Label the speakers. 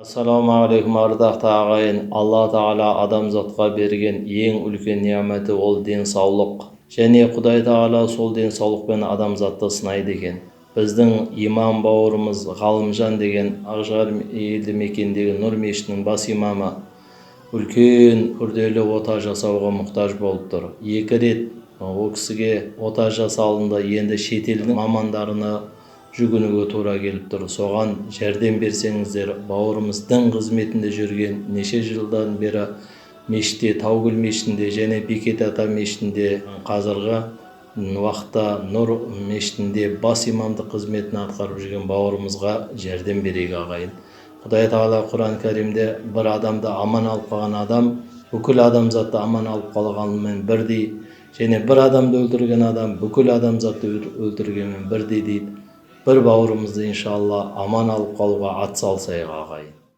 Speaker 1: Ассалаумағалейкум, ардақты ағайын! Алла Тағала адамзатқа берген ең үлкен нияметі – ол денсаулық. Және Құдай Тағала сол денсаулықпен адамзатты сынайды екен. Біздің имам бауырымыз Ғалымжан деген, Ақжар елді мекеніндегі Нұр мешітінің бас имамы, үлкен күрделі ота жасауға мұқтаж болып тұр. Екі рет ол кісіге ота жасалынды, енді шетелдің мамандарына жүгінуге тура келіп тұр. Соған жәрдем берсеңіздер. Бауырымыз дін қызметінде жүрген, неше жылдан бері мешітте, Таугүл мешітінде және Бекет ата мешітінде, қазіргі уақытта Нұр мешітінде бас имамдық қызметін атқарып жүрген бауырымызға жәрдем берейік, ағайын. Құдай Тағала Құран Кәрімде: «Бір адамды аман алып қалған адам бүкіл адамзатты аман алып қалғанымен бірдей және бір адамды өлтірген адам бүкіл адамзатты өлтіргенмен бірдей», – дейді. Бір бауырымызды, иншалла, аман алып қалуға ат салысайық, ағайын.